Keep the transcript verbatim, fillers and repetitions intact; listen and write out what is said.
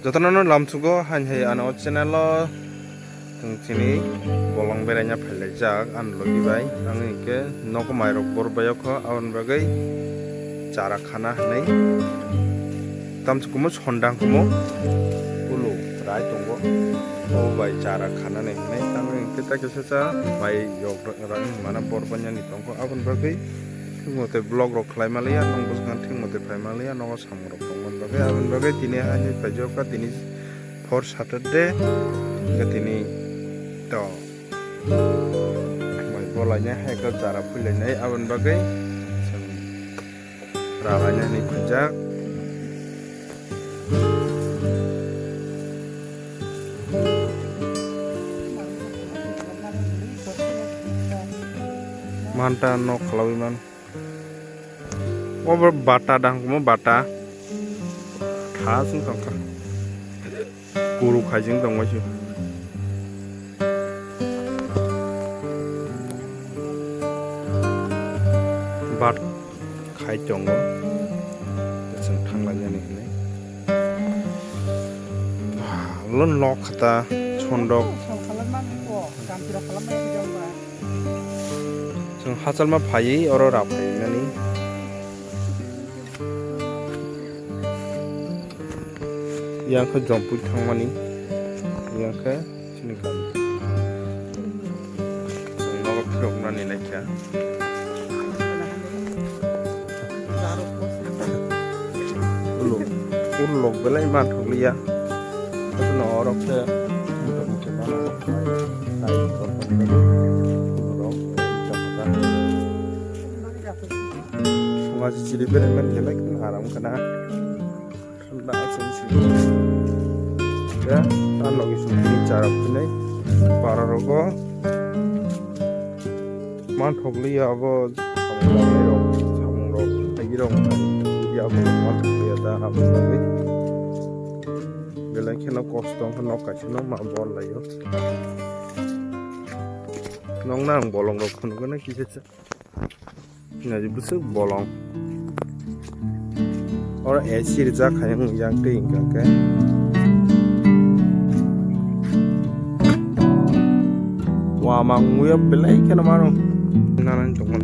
Jotono no lamsugo, hain hai ano channel o chwng chini bolong beraina phailaijak, ano logi bai. Ang hinkhe nogo mairok bor bai o kho, aboni bagwi chara khana hinwi. Tamsukumo sondang kumo ulo rai tongo, obo bai chara khana hinwi. Tamo hinkhe ta kisa sa mai yok rang mana bor banyani tongkho, aboni bagwi thik mote vlog rok khlai maliya, nong bwskango thik mote phai maliya, nogo samung rok tongmani bagwi. Aboni bagwi tini haino paijokha, tini fourth Saturday, hwnkhe tini to mai bolainai hai khe chara phuilainai, aboni bagwi chwng ralaina hinwi phaijak. Manta nok khwlawi man. Obo bata dang kumo bata. Tha sung tongkha. Kuru khaijing tongma si. Bat khai tongo. Chwng thanglainani hinwi. Lon nok khata sondok. Chwng hachalma phaiwi oro rap phaimani. Yang khe jompui thangmani. Yang khe chini kami. Chwng nogo phiroknani naikha. Ulo, ulo lok belai manthokliya. Haino orok khe motamoti mano. Ulo rok. Thunga si chiri berai man belai kheno aram khna. Thanda aswk si. Ya, ta logi sung ni chara phinai. Para rogo. Manthokliya abo samung rok, samung rok, tei rok ya abo manthokliya da abo bagwi. Belai kheno kosto wngkha nok kaisa no ma bol laio. Nokna ang bolong rok phunukgwi kisa. Naji bwswk bolong. Oro A C rijak hai wng yang tei hwnkha khe. Wama wngwi belai kheno mano. Nanani tongma